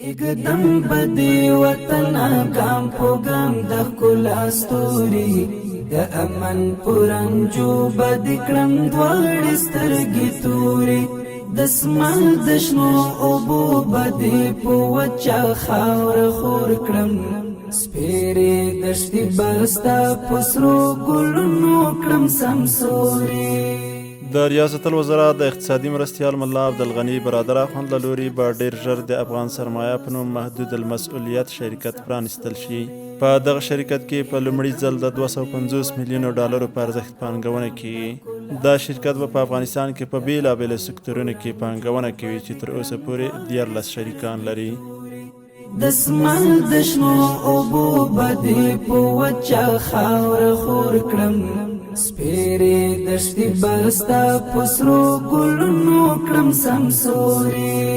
اګدم بدی وطن ګام په ګام د ښکلا ستوري، د امن پرنجو بد کړم دواړې سترګې توري. د سمل د شنو اوبو بدې په وچه خاوره خور کړم، سپېرې دښتې بستا په سرو ګلونو کړم سمسورې. د ریاست الوزرا د اقتصادي مرستیال ملا عبدالغني برادر اخوند له لوري به ډېر ژر د افغان سرمایه په نوم محدود المسؤلیت شرکت پرانیستل شي. په دغه شرکت کې په لومړي ځل د 250 میلیونو ډالرو په ارزښت پانګونه کیږي. دا شرکت به په افغانستان کې په بېلابېلو سکتورونو کې پانګونه کوي چې تر اوسه پورې 13 شریکان لري. د سمل د شنو اوبو بدې په وچه خاوره خور کړم، سپېرې دښتې بستا په سرو ګلونو کړم سمسورې.